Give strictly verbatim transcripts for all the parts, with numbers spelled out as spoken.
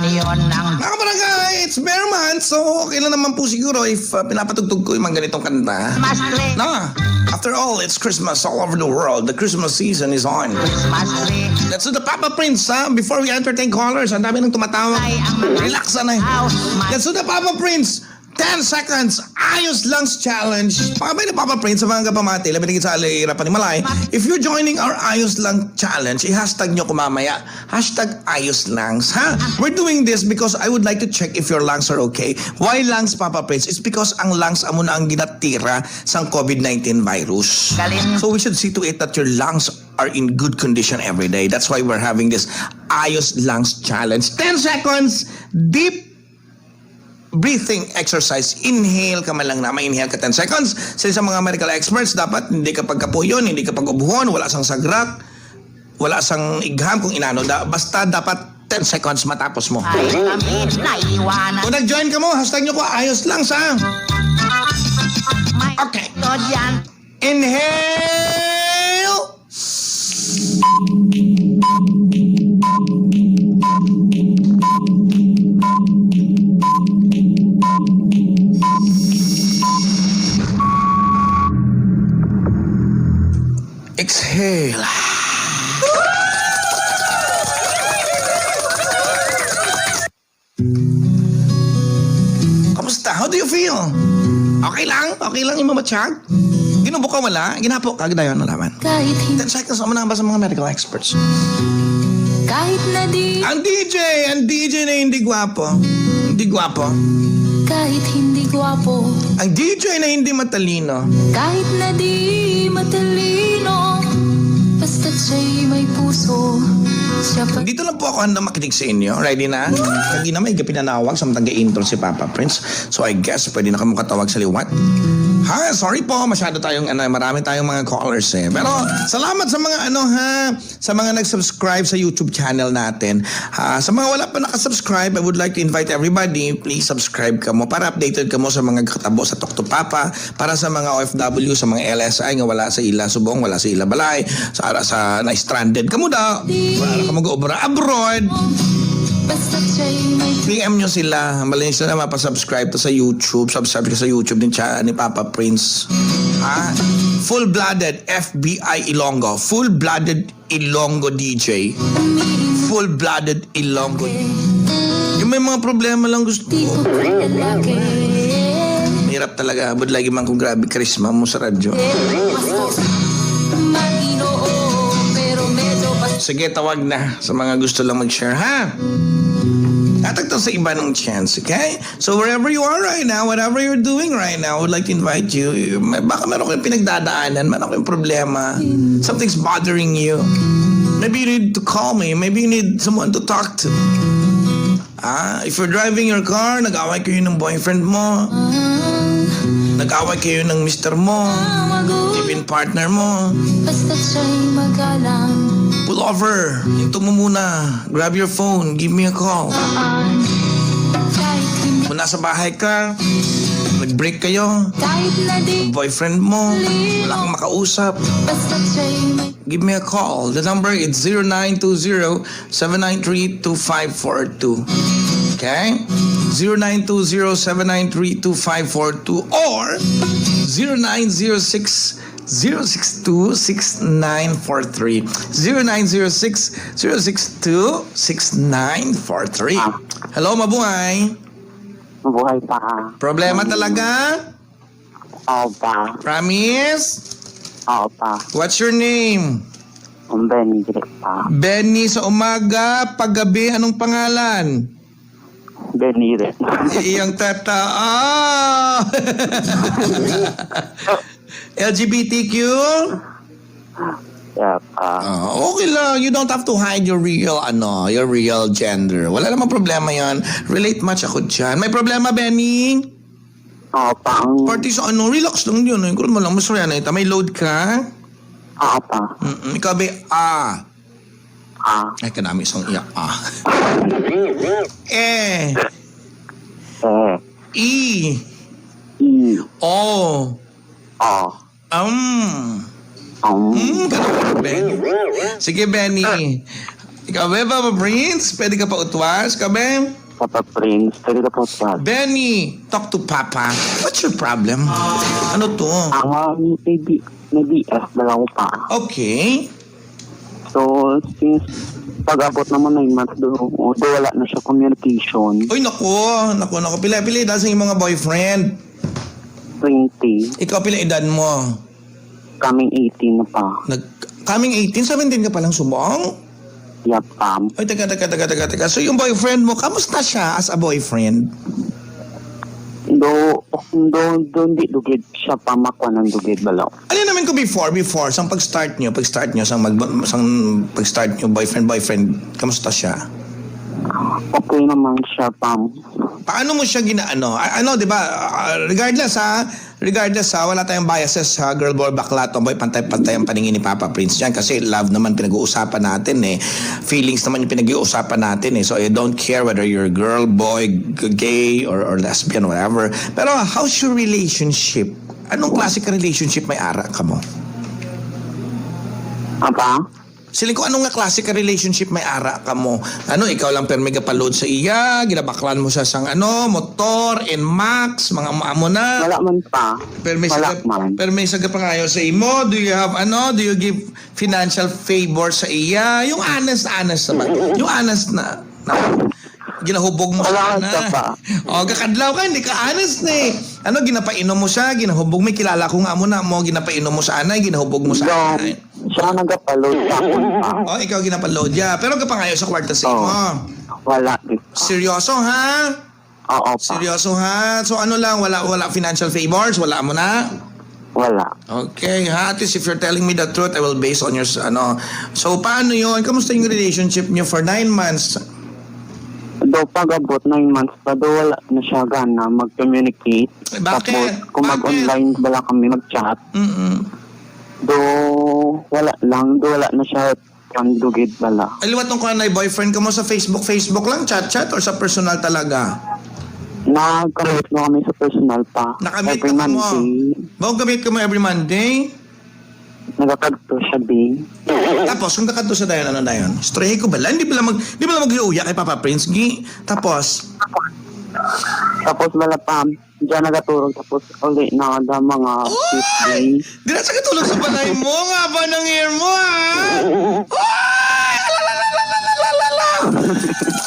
Yun ang Mga barangay, it's Bear Month, so okay lang naman po siguro if uh, pinapatugtog ko yung mga ganitong kanta. Mas clear. Na, after all, it's Christmas all over the world. The Christmas season is on. Christmas tree. Let's do the Papa Prince, ha? Before we entertain callers, ang dami nang tumatawag. Ay, ang mga Relax na eh. House, mas Let's do the Papa Prince. Ten seconds, Ayos Lang Challenge. Pangabay na Papa Prince sa mga kapamati, labi na gid sa alira panimalay. If you're joining our Ayos Lang Challenge, i-hashtag nyo ko mamaya. Hashtag Ayos Lang, ha? We're doing this because I would like to check if your lungs are okay. Why lungs, Papa Prince? It's because ang lungs amo na ang ginatira sang COVID nineteen virus. Galing. So we should see to it that your lungs are in good condition every day. That's why we're having this Ayos Lungs Challenge. Ten seconds, deep breathing exercise. Inhale ka man lang na, ma-inhale ka ten seconds. Sa, sa mga medical experts, dapat hindi ka pagkapuyon, hindi ka pag-ubhon, wala sang sagrak, wala sang igham kung inano. Da, basta dapat ten seconds matapos mo. Ay, kami naiwanan. Kung nag-join ka mo, hashtag nyo ko, ayos lang sa. May Okay. Yan. Inhale. Exhale. Kamusta? How do you feel? Okay lang? Okay lang yung mamatsyag? Ginubo ka wala? Ginapo ka? Ginayon na laman. Kahit hindi Ten seconds, amo na ba sa mga medical experts? Kahit na di Ang D J! Ang D J na hindi gwapo. Hindi gwapo. Kahit hindi gwapo. Ang D J na hindi matalino. Kahit na di matalino. Basta't siya'y may puso. Siya pa Dito lang po ako handa makinig sa inyo. Ready na? Kagina may pinanawag sa matang intro si Papa Prince. So I guess pwede na kamo katawag sa liwat. Ha, sorry po, masyado tayong ano, marami tayong mga callers eh. Pero salamat sa mga ano ha, sa mga nag-subscribe sa YouTube channel natin. Ah, sa mga wala pa nakasubscribe, I would like to invite everybody, please subscribe kamo para updated kamo sa mga katabo sa Talk to Papa, para sa mga O F W, sa mga L S I nga wala sa ila subong, wala sa ila balay, sa sa na-stranded kamo da, wala na kamo gaobra abroad. P M nyo sila. Malis na mapasubscribe to sa YouTube. Subscribe ka sa YouTube ni, cha, ni Papa Prince. Ha? Full-blooded F B I Ilonggo. Full-blooded Ilonggo D J. Full-blooded Ilonggo. Yung may mga problema lang gusto. Hirap talaga. But lagi man kung grabe karisma mo sa radyo. Sige, tawag na sa mga gusto lang mag-share, ha? Tatagto sa iba ng chance, okay? So wherever you are right now, whatever you're doing right now, I would like to invite you. May, baka meron kayong pinagdadaanan, meron kayong problema. Something's bothering you. Maybe you need to call me. Maybe you need someone to talk to. Ah, if you're driving your car, nag-away kayo ng boyfriend mo. Nag-away kayo ng mister mo. Even partner mo. Basta siya'y magalang. Pull over. Hinto mo muna. Grab your phone. Give me a call. Kahit hindi Kung nasa bahay ka, nag-break kayo, kahit na di boyfriend mo, wala kang makausap, basta siya'y may give me a call. The number is zero nine two zero, seven nine three, two five four two. Okay? Zero nine two zero, seven nine three, two five four two or zero nine zero six, zero six two, six nine four three. Zero nine zero six, zero six two, six nine four three. Ah. Hello, mabuhay. Mabuhay pa. Problema talaga? Opa. Promise? Opa. What's your name? Ang Benny Direk pa. Benny sa umaga, paggabi, anong pangalan? Benny Direk. Iyang tata. Ah! L G B T Q? Yeah, pa. Ah, okay lang. You don't have to hide your real, ano, your real gender. Wala namang problema yan. Relate much ako dyan. May problema, Benny? Oo, pa. Ang Party sa ano, relax lang yun. Eh. Kung mo lang, masaya na ito. May load ka? Oo, pa. Mm-mm. Ikaw, be, ah. Ah. Ay, kanami isang iya, ah. Eh. Eh. I. I. O. Ah. Um. Um. Mm, ganun, Benny. Sige, Benny. Kami, Papa Prince, pwede ka pa utwas? Kami? Papa Prince, pwede ka pa utwas? Benny, talk to Papa. What's your problem? Ano to? Ah, maybe, maybe, ah, dalawa pa. Okay. So, since pag-abot naman nine months, do, do wala na siya communication. Uy, naku, naku, naku. Pila, pila edad sa imong mga boyfriend? Twenty. Ikaw, pila edad mo? Coming eighteen na pa. Nag, coming eighteen, seventeen ka pa lang subong? Yep, um. Ay, teka, teka, teka, teka, teka. So, yung boyfriend mo, kamusta siya as a boyfriend? Do, do, do, hindi dugid siya pa makuha ng dugid, balaw. Ano naman ko before, before, sang pag-start nyo, pag-start nyo, sang mag, sang pag-start nyo, boyfriend, boyfriend, kamusta siya? Okay naman siya, pam. Paano mo siya ginaano? A-, ano, di ba, ah, regardless ha, regardless ha, wala tayong biases ha, girl, boy, bakla, tomboy, pantay-pantay ang paningin ni Papa Prince dyan kasi love naman pinag-uusapan natin eh. Feelings naman yung pinag-uusapan natin eh. So, I don't care whether you're girl, boy, g-, gay, or, or lesbian, whatever. Pero, how's your relationship? Anong klase ka relationship may ara ka mo? Apa? Siling ko, anong nga klase ka relationship may ara ka mo? Ano, ikaw lang permi gapaload sa iya, ginabaklan mo siya sang ano, motor, Nmax, mga amo-amo na. Wala man pa. Permi sa Wala gap-, man. Permi sa gapangayo sa imo, do you have ano, do you give financial favor sa iya? Yung honest, honest naman. Yung honest na, na ginahubog mo Wala siya man na. Siya pa. O, kakadlaw ka, hindi ka honest ni. Ano, ginapainom mo siya, ginahubog mo, kilala ko nga mo na mo, ginapainom mo sa anay, ginahubog mo sa No. Anay. Siya nagapaload sa akon pa. Oh, ikaw ginapaload ya. Pero kapangayo sa kwarta sa Oh. Imo. Wala, di pa. Seryoso, ha? Oo, pa. Seryoso, ha? So, ano lang, wala, wala financial favors? Wala mo na? Wala. Okay, ha? At least if you're telling me the truth, I will base on your, s-, ano. So, paano yun? Kamusta yung relationship niyo for nine months? Do, pag-abot nine months pa, do, wala na siya gana mag-communicate. Eh, bakit? Tapos, kung Bakit? Mag-online, wala kami mag-chat. Mm-mm. Do, wala lang. Do, wala na siya ang dugid bala. Ay, liwat nung kuwan, may boyfriend ka mo sa Facebook, Facebook lang, chat-chat, or sa personal talaga? Nagkamit mo kami sa personal pa. Nakamit Every na ka mo? Monday. Bago kamit ka mo every Monday? Nagakadto siya, di. Tapos, kung kakadto sa dayon, ano dayon? Istoryahin ko bala? Hindi bala mag-, di bala mag-iuya kay Papa Prince? Gi-, tapos? Tapos, bala pa, Diyan nagaturog, tapos uli na da mga Oh! fifteen. Dira sa katulog sa balay mo, nga ba nang hair mo, ha? Oy! Alalalalalala!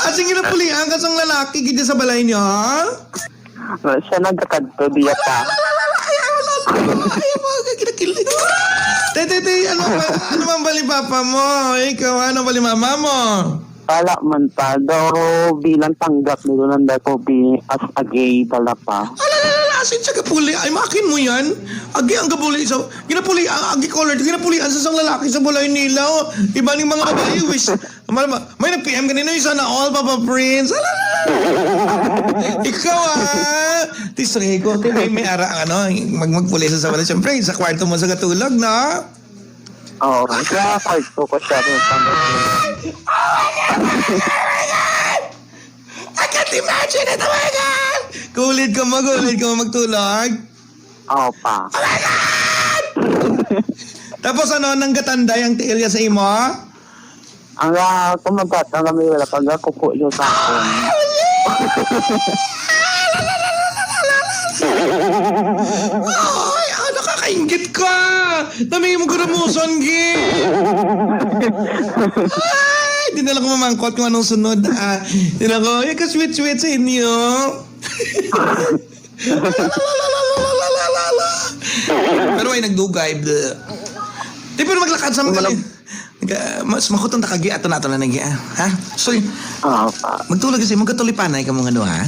As in, ginapulian ka sang lalaki, gid sa balay niya, ha? Siya nagkakadto, diya pa. Alalala! Ay, ay, wala. Ay, ay, mga kinakilig. Te, te, te, ano ba, ano bang bali papa mo? Ikaw, ano bali mama mo? Wala man pa. Daw bilang tanggap nila lang daw ko bi-, as a gay pala pa. Ala, ala, ala, asin sa gapuli. Ay, makin mo yan. Agi ang gabuli sa, ginapuli, ang agi colored, ginapulian sa isang lalaki sa balay nila. Oh. Iba ning mga babae, wish. Mal-, ma-, may nag-P M kanina, yung sana all, Papa Prince. Ala, ala, ala. Ikaw, ah. Tisrego. May, may ara, ano, mag-, magpuli sa, sa balay. Siyempre, sa kwarto mo sa katulog, no? Oo, sa kwarto ko siya rin. Oh my God! Oh my God! I can't imagine it! Oh my God! Gulid ka mo, gulid ka mo magtulog? Oo, pa. Oh my God! Tapos ano, nang gatanday ang tiil niya sa imo? Ang, ah, kumagat, ang kami wala pag kuko niyo sa akin. Ay, ah, nakakainggit ka! Dami mo guramuson, Gi! Ay, di na lang ko mamangkot kung anong sunod, ah. Di na ko, ay, ka-sweet-sweet sa inyo. Pero ay nagdugay, bleh. Di, pero maglakad sa mga Wala. Nag-, mas makutang ta kagi ato na ato na nag-, ah, ha? So, Ah, pa. Magtulog kasi, magkatulipanay ka mga duha, ha?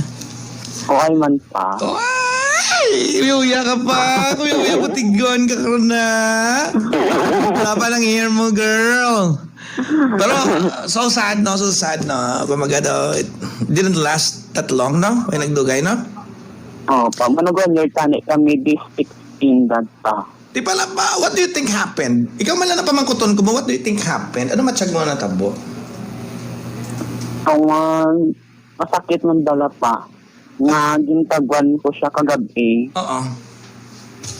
O, ay man pa. Oh, ay! Uyuya ka pa! Uyuya, butigon ka karon na! Wala pa lang hair mo, girl! Pero, uh, so sad, no? So sad, no? Kumbaga daw, it didn't last that long, no? May nagdugay, no? Oh, pa, mano one year tani kami, this sixteen that pa. Di pala ba, what do you think happened? Ikaw man lang napamangkuton ko mo, what do you think happened? Ano matsyag mo natabo? Ang, ah, masakit man dala pa. Nga gintaguan ko siya kagabi. Oo.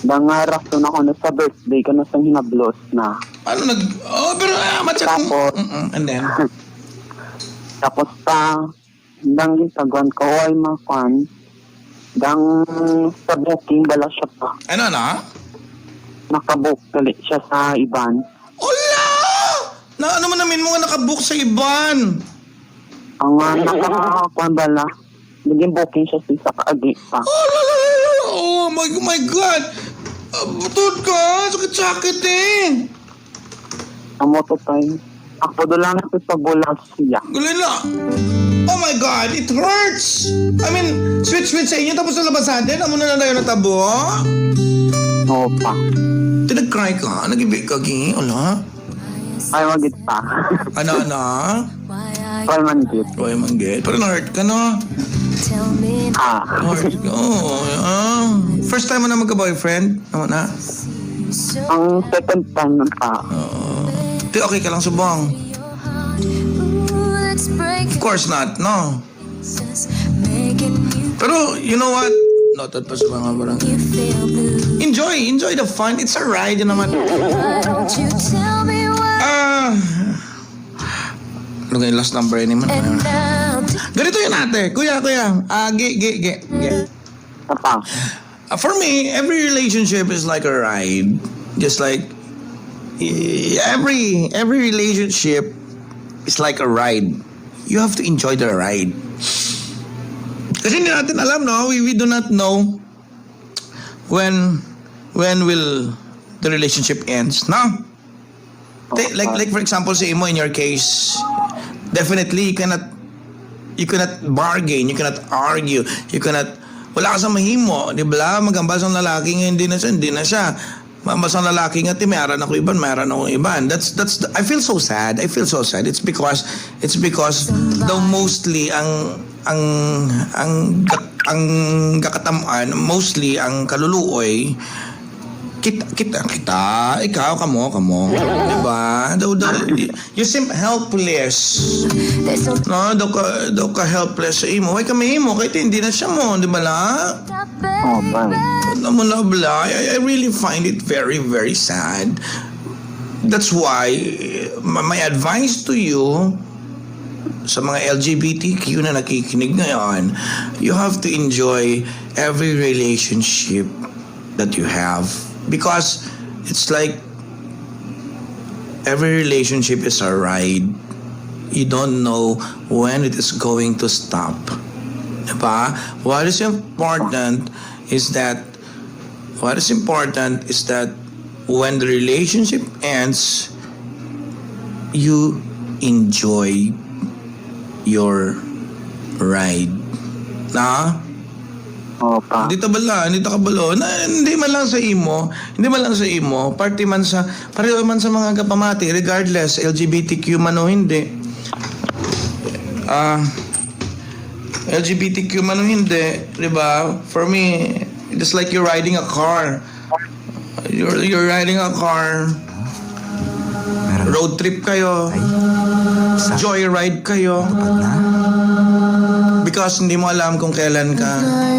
Da nga rason ako na sa birthday ko na sa hinablos na. Ano nag-, oh, pero, ah, matsyag mo. Tapos, Mm-mm, and then? Tapos pa, dang gintaguan ko, ay, makuan. Dang sa booking bala siya pa. Ano na? Nakabook gali siya sa iban. Ala! Na, ano man namin mo nga nakabook sa iban? Ang, ah, nakakuan bala. Naging booking siya sa isa ka agi pa. Oh, la, la, la, la, la. Oh, my, my God. Ah, butod ka. Sakit-sakit eh. Amo to, tay. Ako do lang nakipagbulas siya. Gali na. Oh my God, it hurts. I mean, sweet-sweet sa inyo, tapos nalabasan din. Amo na lang tayo natabo. Oo pa. Ti nag-cry ka? Nag-ibi ka, gi? Ala? Ay, wagit pa. Ano, ano? Why man gid. Why man gid? Pero na-hurt ka, no? Ah. Hurt ka. Oo, ah. First time mo na magka-boyfriend? Ano na? Ang second time nun pa. Oo. Ti, okay ka lang subong? Of course not, no? Pero, you know what? Noted pa sa mga barang. Enjoy, enjoy the fun. It's a ride, yun naman. Ah, ano nga yung last number yun, man? Ganito yun, ate. Kuya, kuya. Ah, gi, gi, gi, gi. Apa? Uh, for me, every relationship is like a ride. Just like, eh, every every relationship is like a ride. You have to enjoy the ride. Kasi hindi natin alam, no? We, we do not know when when will the relationship ends, no? Te-, like, like, for example, sa imo, in your case, definitely you cannot, you cannot bargain, you cannot argue, you cannot, wala ka sa mahimo, di ba? Magambal sang lalaki nga hindi na siya, hindi na siya. Magambal sang lalaki nga, "Ti, may ara na ko iban, may ara na ko iban." That's, that's, the- I feel so sad. I feel so sad. It's because, it's because daw mostly ang, ang, ang, ang gakatam-an, mostly ang kaluluoy, kita, kita, kita, ikaw, kamo, kamo. Di ba? Daw, daw, you seem helpless. No, daw ka, daw ka helpless sa imo. Why ka mahimo? Kay hindi na siya mo, di ba la? Oh, pa. Ano mo na, bla? I, I really find it very, very sad. That's why, my, my advice to you, sa mga L G B T Q na nakikinig ngayon, you have to enjoy every relationship that you have, because it's like every relationship is a ride. You don't know when it is going to stop. Diba? What is important is that what is important is that when the relationship ends, you enjoy your ride. Na? Opa. Hindi ta bala, hindi ta kabalo. Na, hindi man lang sa imo, hindi man lang sa imo, parte man sa, pareho man sa mga kapamati, regardless, L G B T Q man o hindi. Ah, L G B T Q man o hindi, di ba? For me, it is like you're riding a car. You're, you're riding a car. Meron. Road trip kayo. Ay. Sa- Joyride kayo. Tupad na. Because hindi mo alam kung kailan ka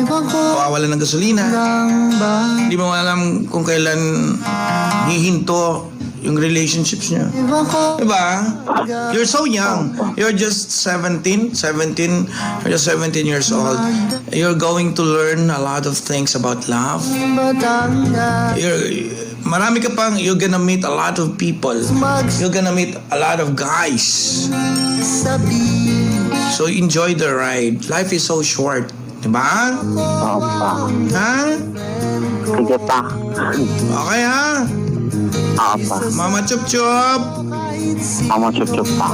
mawawalan ng gasolina. Hindi mo alam kung kailan hihinto yung relationships niya. Diba? You're so young. You're just seventeen, seventeen, you're just seventeen years old. You're going to learn a lot of things about love. You're, marami ka pang, you're gonna meet a lot of people. You're gonna meet a lot of guys. So enjoy the ride. Life is so short. Diba? Opa. Ha? Sige pa. Okay, ha? Opa. Mama Chup Chup. Mama Chup Chup pa.